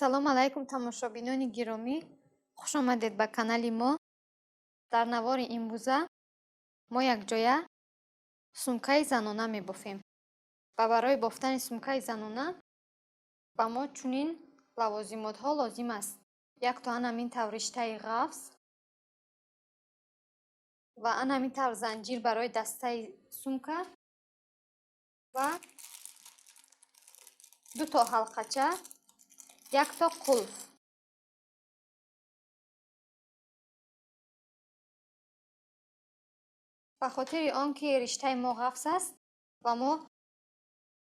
Салом алайкум, тамошобинони гиромӣ, хуш омадед ба канали мо. Дар навори имрӯза мо якҷоя сумкаи занона мебофем ва барои бофтани сумкаи занона ба мо чунин лавозимотҳо лозим аст. Якто анамин тавр риштаи ғафз ва анамин тавр занҷир барои дастаи сумка ва дуто ҳалқача, якто қулф. Ба хотири он ки риштаи мо ғафз аст ва мо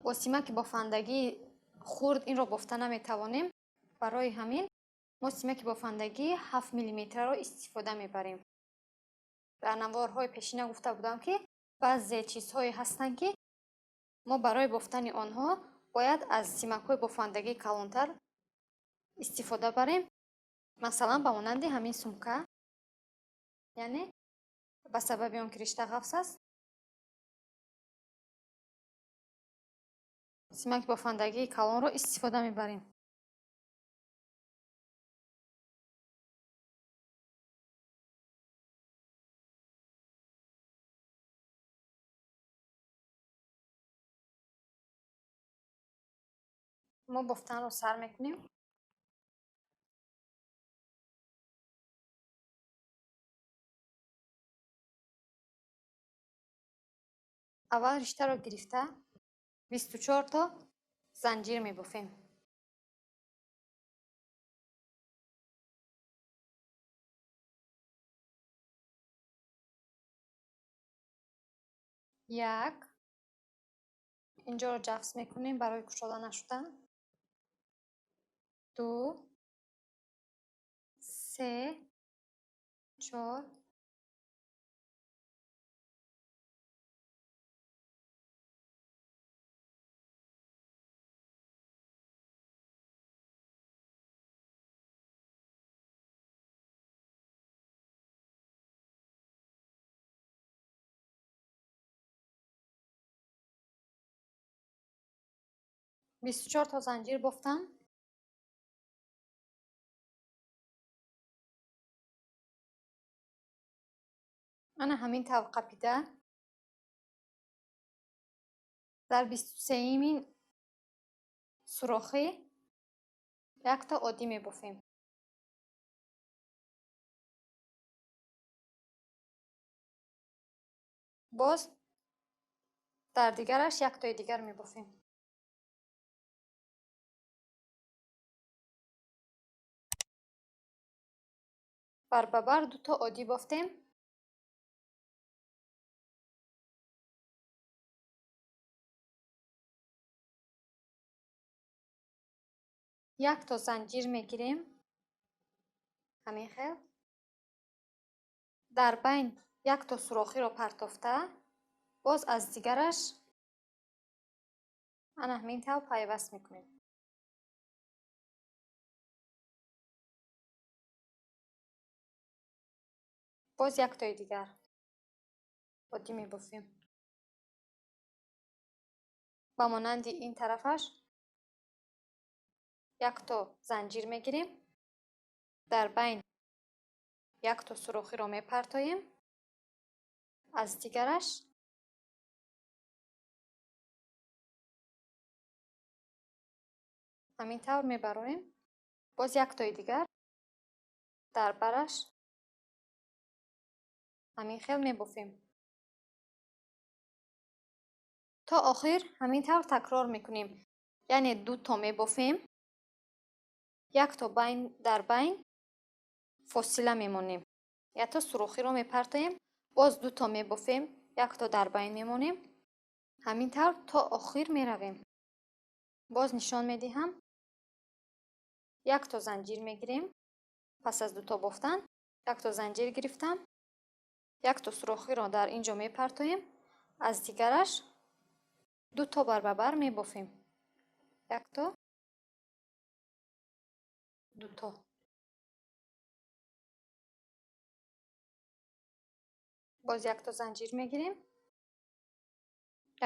бо симаки бофандагии хурд инро бофта наметавонем, барои ҳамин мо симаки бофандагии 7 миллиметрро истифода мебарем. Дар наворҳои пешина гуфта будам, ки баъзе чизҳое ҳастанд, ки мо барои бофтани онҳо бояд аз симакҳои бофандагии калонтар истифода барем. Масалан, ба монанди ҳамин сумка, яъне ба сабаби он ки ришта ғафз аст, симаки бофандагии калонро истифода мебарем. Мо бофтанро сар мекунем. Аввал риштаро гирифта 24 то занҷир мебофем. Як, инҷоро ҷафс мекунем барои кушода нашудан. 2, 3, 4, 24 то занҷир бофтам. Ана ҳамин тавр қапида дар 23-юмин сурохӣ якто оддӣ мебофем. Боз дар дигараш яктои дигар мебофем. Барбабар дуто оддӣ бофтем. Якто занҷир мегирем. Ҳамин хел. Дар байн якто сурохиро партофта, боз аз дигараш ана ҳамин тавр пайваст мекунем. Боз яктои дигар оддӣ мебофем. Ба монанди ин тарафаш якто занҷир мегирем, дар байн якто сурохиро мепартоем, аз дигараш ҳамин тавр мебарорем. Боз яктои дигар дар бараш ҳамин хел мебофем. То охир ҳамин тавр такрор мекунем. Яъне дуто мебофем, якто байн дар байн фосила мемонем, якто сурохиро мепартоем, боз дуто мебофем, якто дар байн мемонем. Ҳамин тавр то охир меравем. Боз нишон медиҳам. Якто занҷир мегирем. Пас аз дуто бофтан якто занҷир гирифтам, якто сурохиро дар ин ҷо мепартоем, аз дигараш дуто барбабар мебофем. Якто, дуто. Боз якто занҷир мегирем,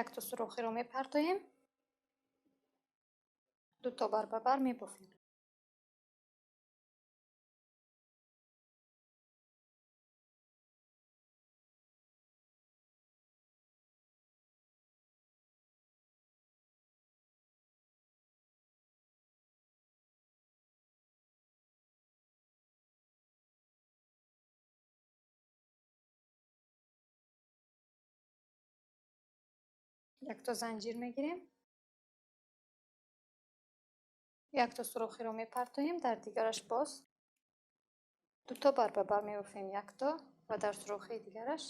якто сурохиро мепартоем, дуто барбабар мебофем. Якто занҷир мегирем. Якто сурохиро мепартоем, дар дигараш боз дуто барбабар мебофем, якто ва дар сурохии дигараш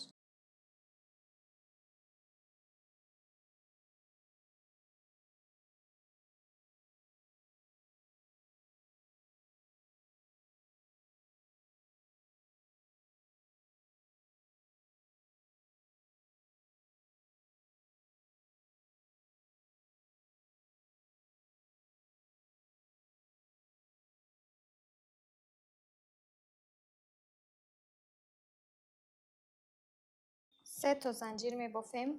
се то занҷир мебофем.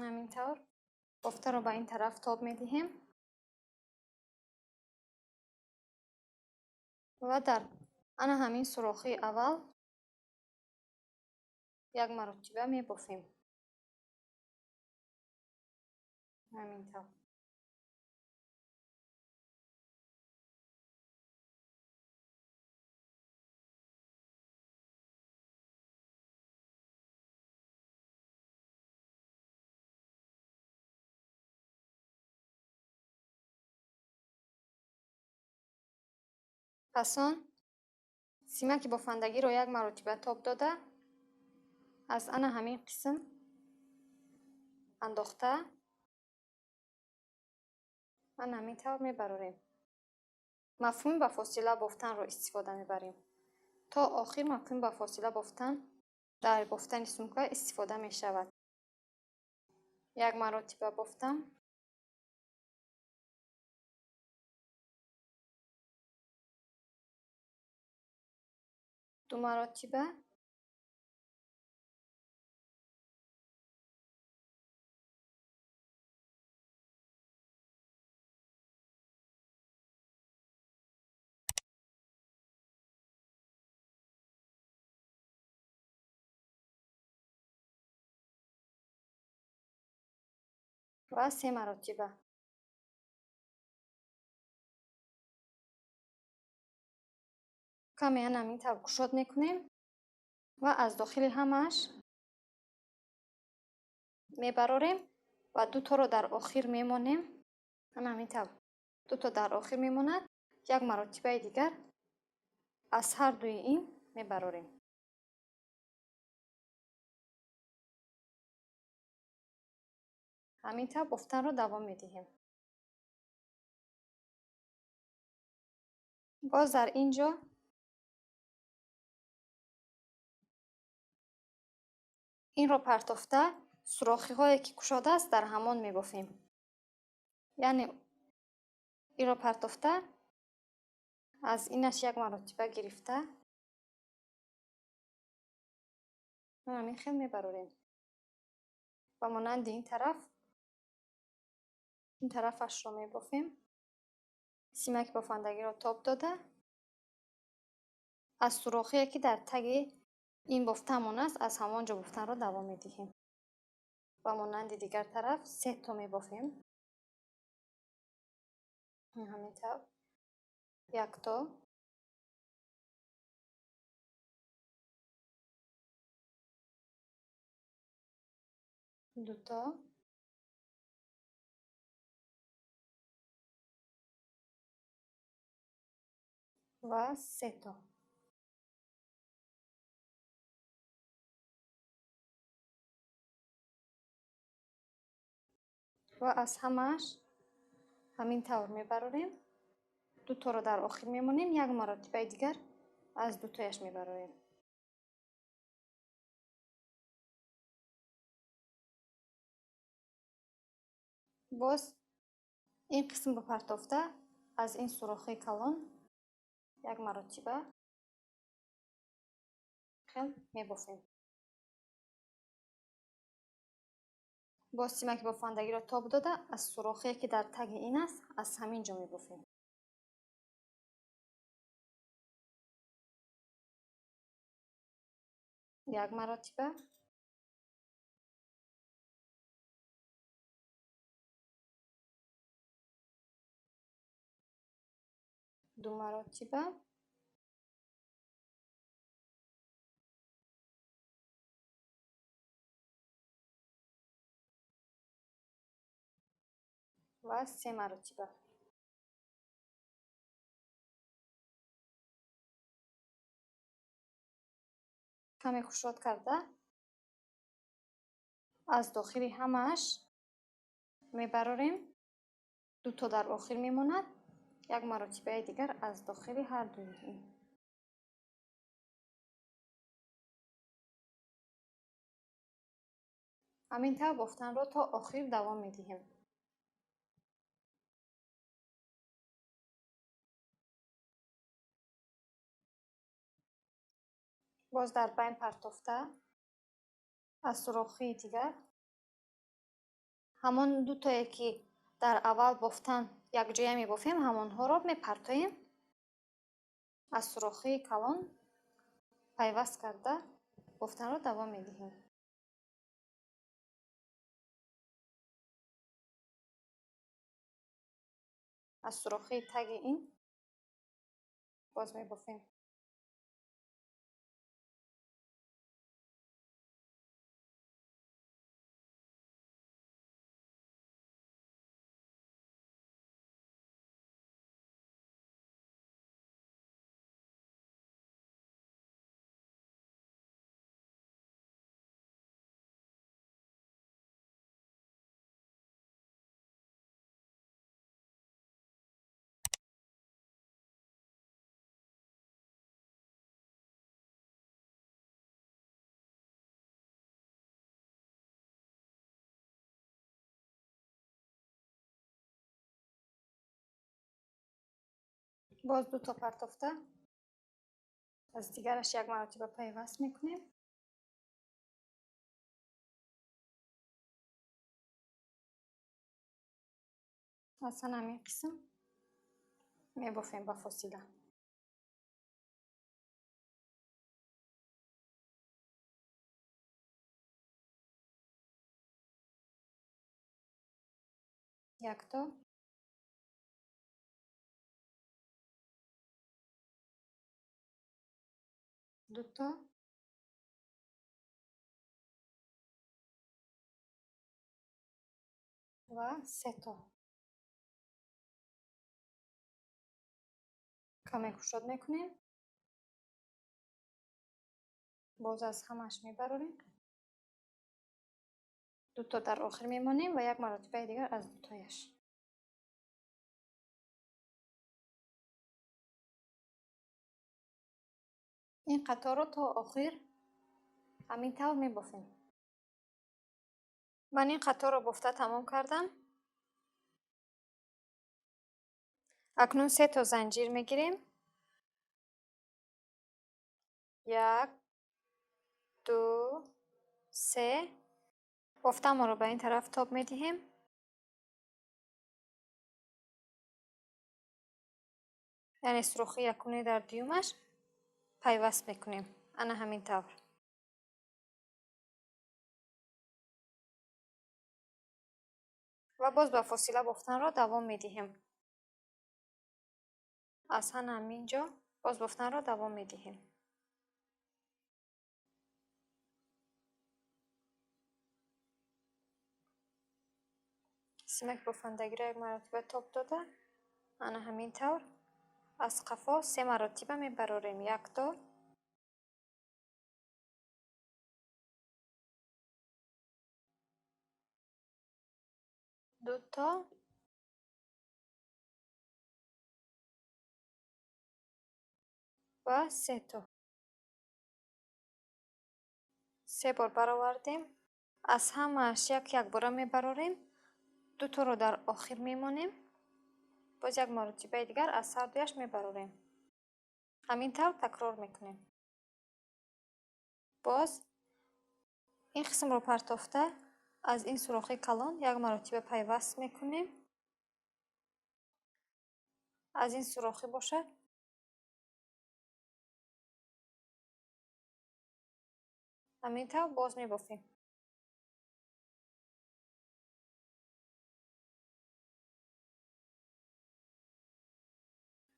Ҳамин тавр бофтаро ба ин тараф тоб медиҳем ва дар ана ҳамин сурохии аввал як маротиба мебофем. Ҳамин тавр. Пас он симаки бофандагиро як маротиба тоб дода, аз ана ҳамин қисм андохта, ана ҳамин тавр мебарорем. Мафҳуми ба фосила бофтанро истифода мебарем. То охир мафҳуми ба фосила бофтан дар бофтани сумка истифода мешавад. Як маротиба бофтам. Ду маротиба. Ва се маротиба. Каме ана ҳамин тавр кушод мекунем ва аз дохили ҳамааш мебарорем ва дуторо дар охир мемонем. Ана ҳамин тавр дуто дар охир мемонад. Як маротибаи дигар аз ҳар дуи ин мебарорем. Ҳамин тавр бофтанро давом медиҳем. Боз дар ин ҷо инро партофта сурохиҳое ки кушодааст дар ҳамон мебофем. Яъне инро партофта аз инаш як маротиба гирифта ҳамин хел мебарорем. Ба монанди ин тараф ин тарафашро мебофем. Симаки бофандагиро тоб дода аз сурохие ки дар таги ин бофтамон аст, аз ҳамон ҷо бофтанро давом медиҳем. Ба монанди дигар тараф се то мебофем. Ҳамин тавр як то, ду то, ва се то. Ва аз ҳамааш ҳамин тавр мебарорем. Дуторо дар охир мемонем, як маротибаи дигар аз дутояш мебарорем. Боз ин қисмро партофта аз ин сурохи калон як маротиба хел мебофем. Боз симаки бофандагиро тоб дода аз сурохие ки дар таги ин аст, аз ҳамин ҷо мебофем. Як маротиба, ду маротиба, Ва се маротиба. Каме кушод карда аз дохили ҳамааш мебарорем. Дуто дар охир мемонад, як маротибаи дигар аз дохили ҳар дуи ин. Ҳамин тавр бофтанро то охир давом медиҳем. Боз дар байн партофта аз сурохии дигар ҳамон дутое ки дар аввал бофтан якҷоя мебофем, ҳамонҳоро мепартоем, аз сурохии калон пайваст карда бофтанро давом медиҳем. Аз сурохии таги ин боз мебофем. Боз дуто партофта аз дигараш як маротиба пайваст мекунем. Аз ҳамин қисм мебофем ба фосила. Якто, дуто, ва сето. Каме кушод мекунем, боз аз ҳамааш мебарорем, дуто дар охир мемонем ва як маротибаи дигар аз дутояш. Ин қаторро то охир ҳамин тавр мебофем. Ман ин қаторро бофта тамом кардам. Акнун се то занҷир мегирем. 1, 2, 3. Бофтамонро ба ин тараф тоб медиҳем. Яъне сурохи якуни дар дуюмаш пайваст мекунем. Ана ҳамин тавр. Ва боз ба фосила бофтанро давом медиҳем. Аз ҳамин ҷо боз бофтанро давом медиҳем. Симак бофандагиро як маротиба тоб дода, ана ҳамин тавр аз қафо се маротиба мебарорем. Якто, дуто, ва сето. Се бор баровардем. Аз ҳамааш як якбора мебарорем. Дуторо дар охир мемонем. Боз як маротибаи дигар аз ҳар дуяш мебарорем. Ҳамин тавр такрор мекунем. Боз ин қисмро партофта аз ин сурохи калон як маротиба пайваст мекунем. Аз ин сурохӣ бошад ҳамин тавр боз мебофем.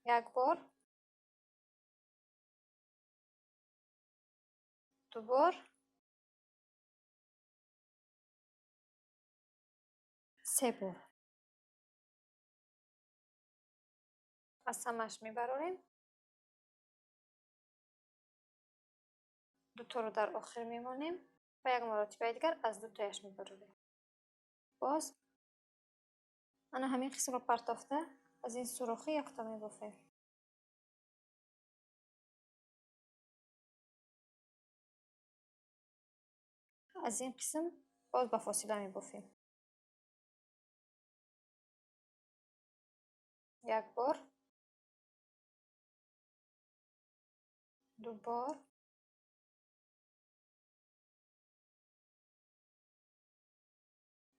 Як бор, ду бор, се бор. Аз ҳамааш мебарорем. Дуторо дар охир мемонем ва як маротибаи дигар аз дутояш мебарорем. Боз ана ҳамин қисмро партофта аз ин сурохӣ якто мебофем. Аз ин қисм боз ба фосила мебофем. Як бор, ду бор,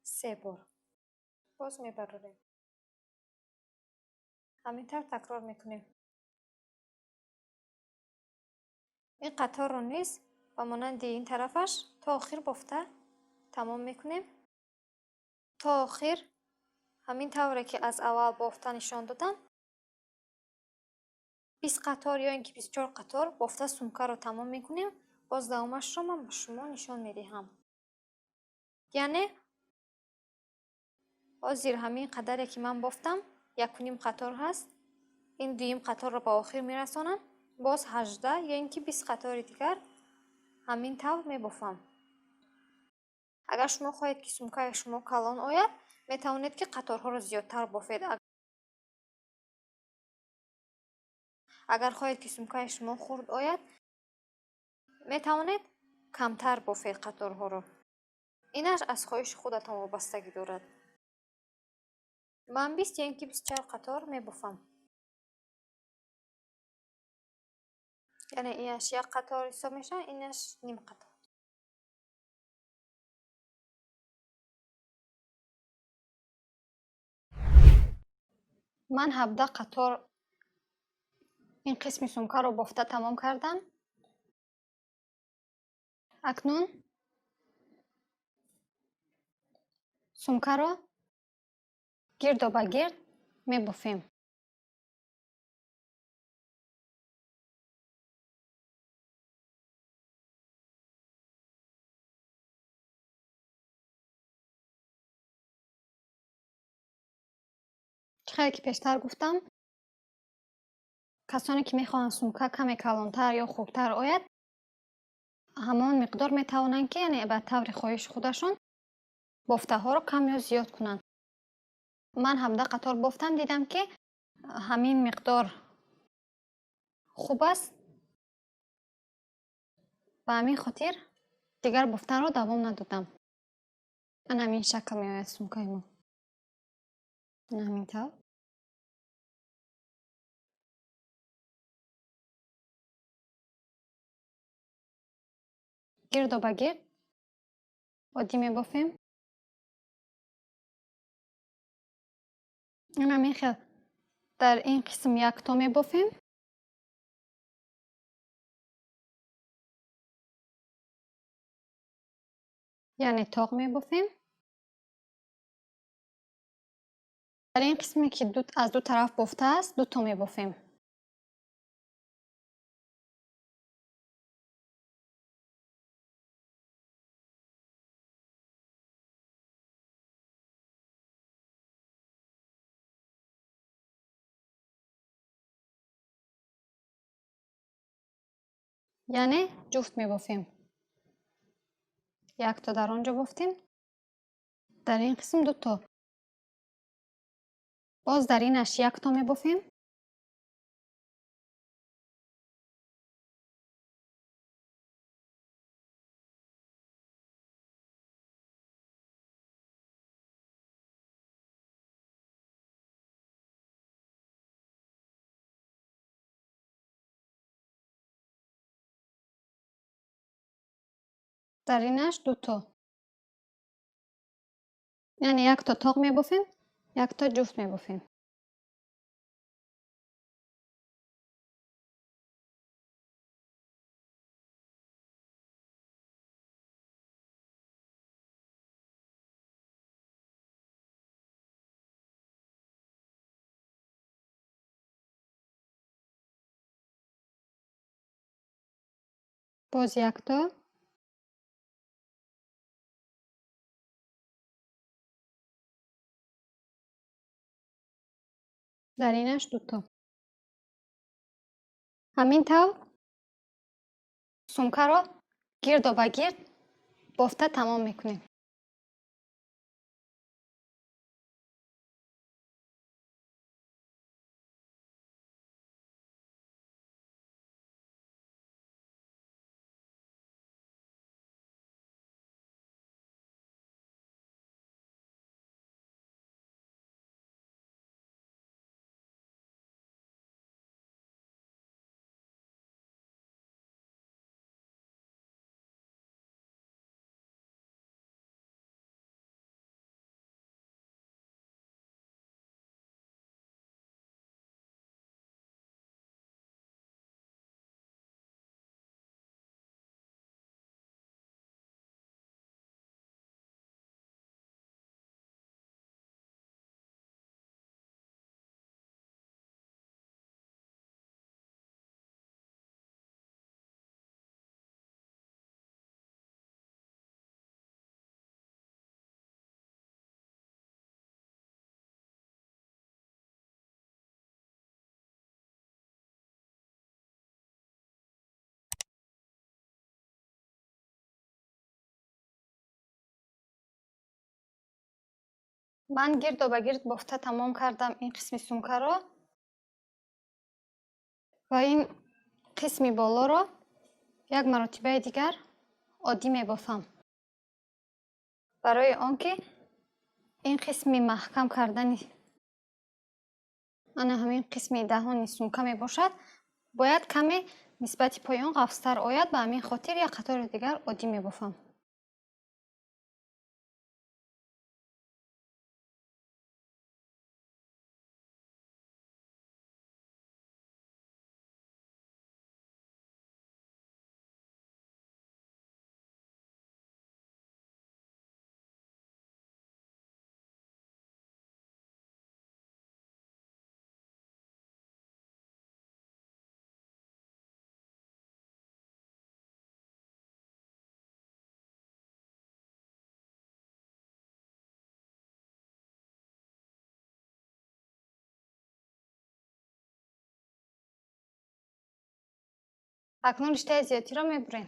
се бор. Боз мебарорем. Ҳамин тавр такрор мекунем. Ин қаторро низ ба монанди ин тарафаш то охир бофта тамом мекунем. То охир ҳамин тавре ки аз аввал бофта нишон додам, 20 қатор ё ин ки 24 қатор бофта сумкаро тамом мекунем. Боз давомашро ман ба шумо нишон медиҳам. Яъне ҳозир ҳамин қадаре ки ман бофтам 1.5 қатор ҳаст. Ин дуюм қаторро ба охир мерасонам. Боз 18 ё ин ки 20 қатори дигар ҳамин тавр мебофам. Агар шумо хоҳед ки сумкаи шумо калон ояд, метавонед ки қаторҳоро зиёдтар бофед. Агар хоҳед ки сумкаи шумо хурд ояд, метавонед камтар бофед қаторҳоро. Инаш аз хоҳиши худатон вобастагӣ дорад. Ман 20 ё ин ки 24 қатор мебофам. Яъне инаш як қатор ҳисоб мешавад, инаш ним қатор. Ман 17 қатор ин қисми сумкаро бофта тамом кардам. Акнун сумкаро гирдо ба гирд мебофем. Чӣ хеле ки пештар гуфтам, касоне ки мехоҳанд сумка каме калонтар ё хурдтар ояд, ҳамон миқдор метавонанд ки яъне ба таври хоҳиши худашон бофтаҳоро кам ё зиёд кунанд. Ман 17 қатор бофтам, дидам ки ҳамин миқдор хуб аст. Ба ҳамин хотир дигар бофтанро давом надодам. Ана ҳамин шакл меояд сумкаи мо. Ана ҳамин тавр. Гирдо ба гирд оддӣ мебофем. Ана ҳамин хел дар ин қисм якто мебофем. Яъне тоқ мебофем. Дар ин қисме ки аз ду тараф бофтааст, дуто мебофем. Яъне ҷуфт мебофем. Якто дар он ҷо бофтем, дар ин қисм дуто. Боз дар инаш якто мебофем. Дар инаш дуто. Яъне якто тоқ мебофем, якто ҷуфт мебофем. Боз якто. Дар инаш дуто. Ҳамин тавр сумкаро гирдо ба гирд бофта тамом мекунем. Ман гирдо ба гирд бофта тамом кардам ин қисми сумкаро ва ин қисми болоро як маротибаи дигар оддӣ мебофам. Барои он ки ин қисми маҳкам кардани ана ҳамин қисми даҳони сумка мебошад, бояд каме нисбати поён ғафзтар ояд, ба ҳамин хотир як қатори дигар оддӣ мебофам. Акнун риштаи зиёдтиро мебурем.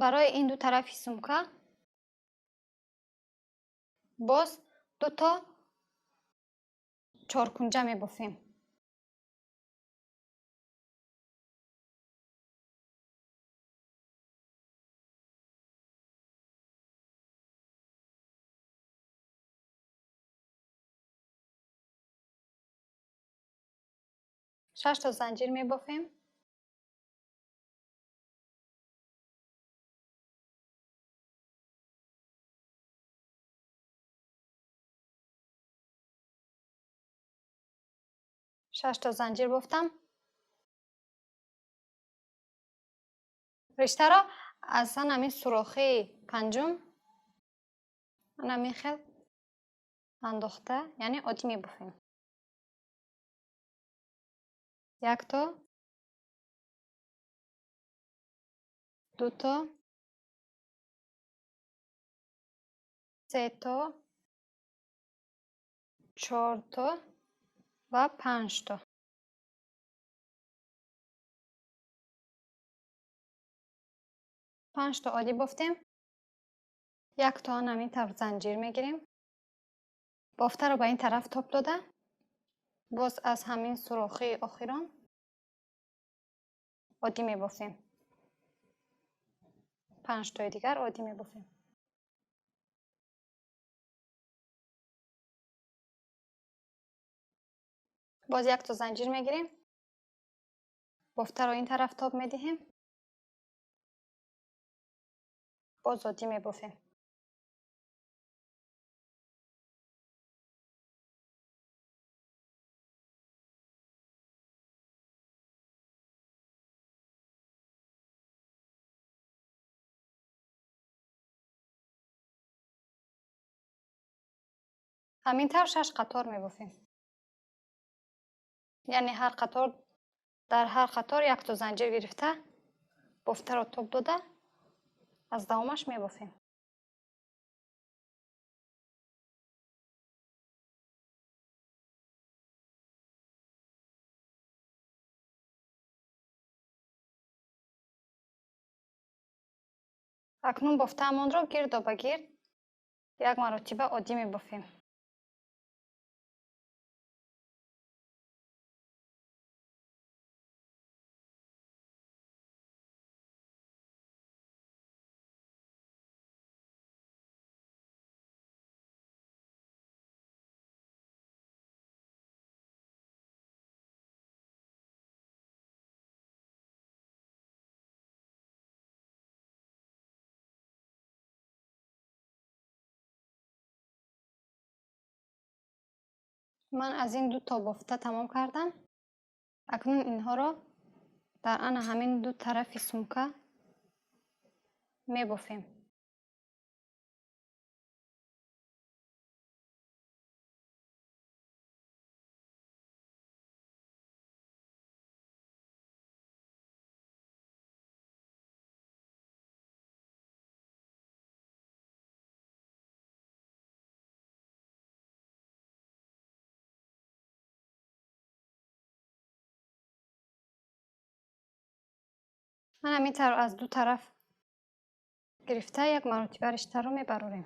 Барои ин ду тарафи сумка боз дуто чоркунҷа мебофем. Шашто занҷир мебофем. Шашто занҷир бофтам. Риштаро аз ҳамин сурохии панҷум ҳамин хел андохта, яъне оддӣ мебофем. Якто, дуто, сето, чорто ва панҷто. Панҷто оддӣ бофтем. Якто ҳамин тавр занҷир мегирем. Бофтаро ба ин тараф тоб дода, боз аз ҳамин сурохии охирон оддӣ мебофем. Панҷтои дигар оддӣ мебофем. Боз якто занҷир мегирем. Бофтаро ин тараф тоб медиҳем. Боз оддӣ мебофем. Ҳамин тавр 6 қатор мебофем. Яъне ҳар қатор дар ҳар қатор як то занҷир гирифта бофтаро тоб дода аз давомаш мебофем. Акнун бофтаамонро гирдо ба гирд як маротиба оддӣ мебофем. Ман аз ин ду то бофта тамом кардам. Акнун инҳоро дар ана ҳамин ду тарафи сумка мебофем. Ман ҳамин тавр аз ду тараф гирифта як маротиба риштаро мебарорем.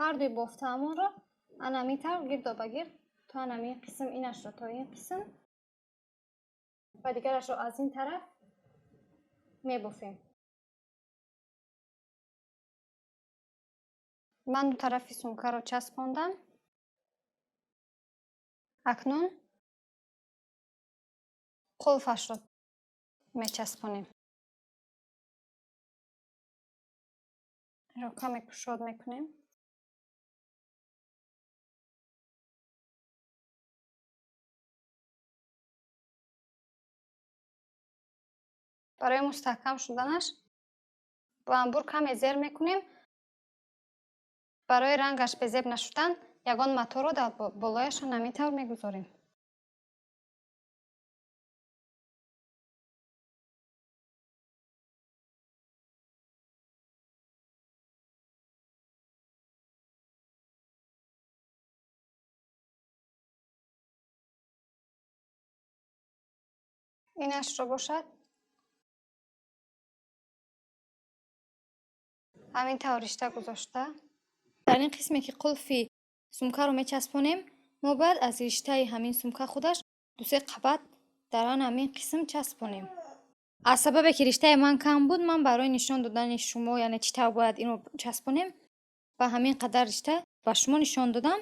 Ҳар дуи бофтаамонро ана ҳамин тавр гирдо ба гирд то ана ҳамин қисм, инашро то ин қисм ва дигарашро аз ин тараф мебофем. Ман ду тарафи сумкаро часпондам. Акнун қулфашро мечаспонем. Инро каме кушод мекунем. Барои мустаҳкам шуданаш бо анбур каме зер мекунем. Барои рангаш безеб нашудан ягон маторо дар болояшон ҳамин тавр мегузорем. Инашро бошад ҳамин тавр ришта гузошта. Дар ин қисме ки қулфи сумкаро мечаспонем, мо бояд аз риштаи ҳамин сумка худаш ду-се қабат дар ан ҳамин қисм часпонем. Аз сабабе ки риштаи ман кам буд, ман барои нишон додани шумо, яъне чӣ тавр бояд инро часпонем, ба ҳамин қадар ришта ба шумо нишон додам.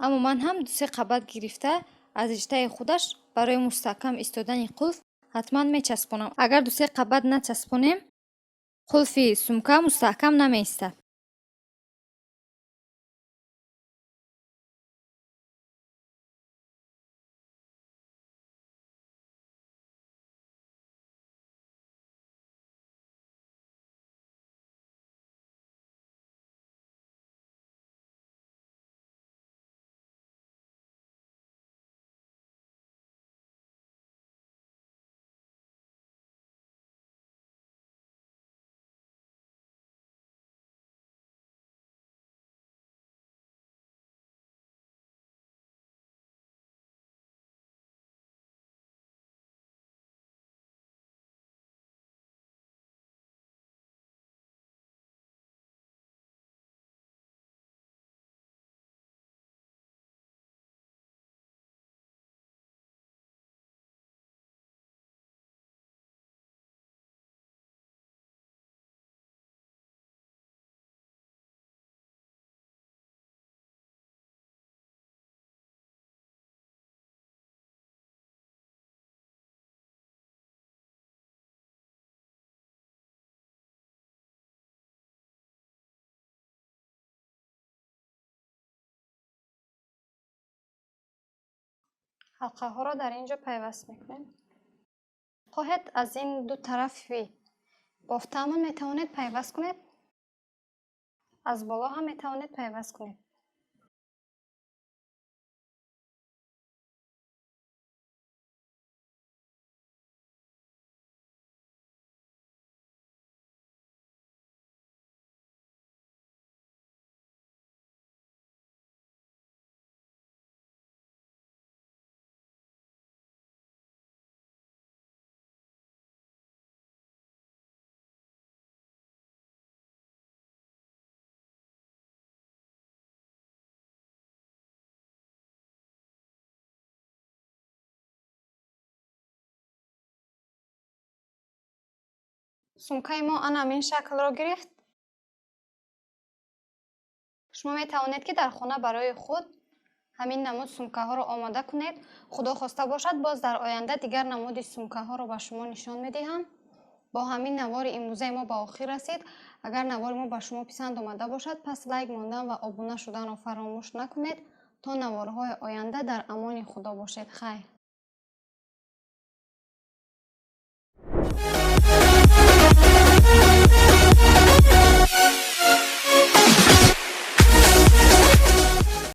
Аммо ман ҳам ду-се қабат гирифта аз риштаи худаш барои мустаҳкам истодани қулф ҳатман мечаспонам. Агар ду-се қабат начаспонем, қулфи сумка мустаҳкам намеистад. Ҳалқаҳоро дар ин ҷо пайваст мекунем. Хоҳед, аз ин ду тарафи бофтаамон метавонед пайваст кунед, аз боло ҳам метавонед пайваст кунед. Сумкаи мо ана ҳамин шаклро гирифт. Шумо метавонед, ки дар хона барои худ ҳамин намуд сумкаҳоро омода кунед. Худо хоста бошад, боз дар оянда дигар намуди сумкаҳоро ба шумо нишон медиҳам. Бо ҳамин навори имрӯзаи мо ба охир расид. Агар навори мо ба шумо писанд омада бошад, пас лайк мондан ва обуна шуданро фаромӯш накунед. То наворҳои оянда дар амони Худо бошед. Хайр.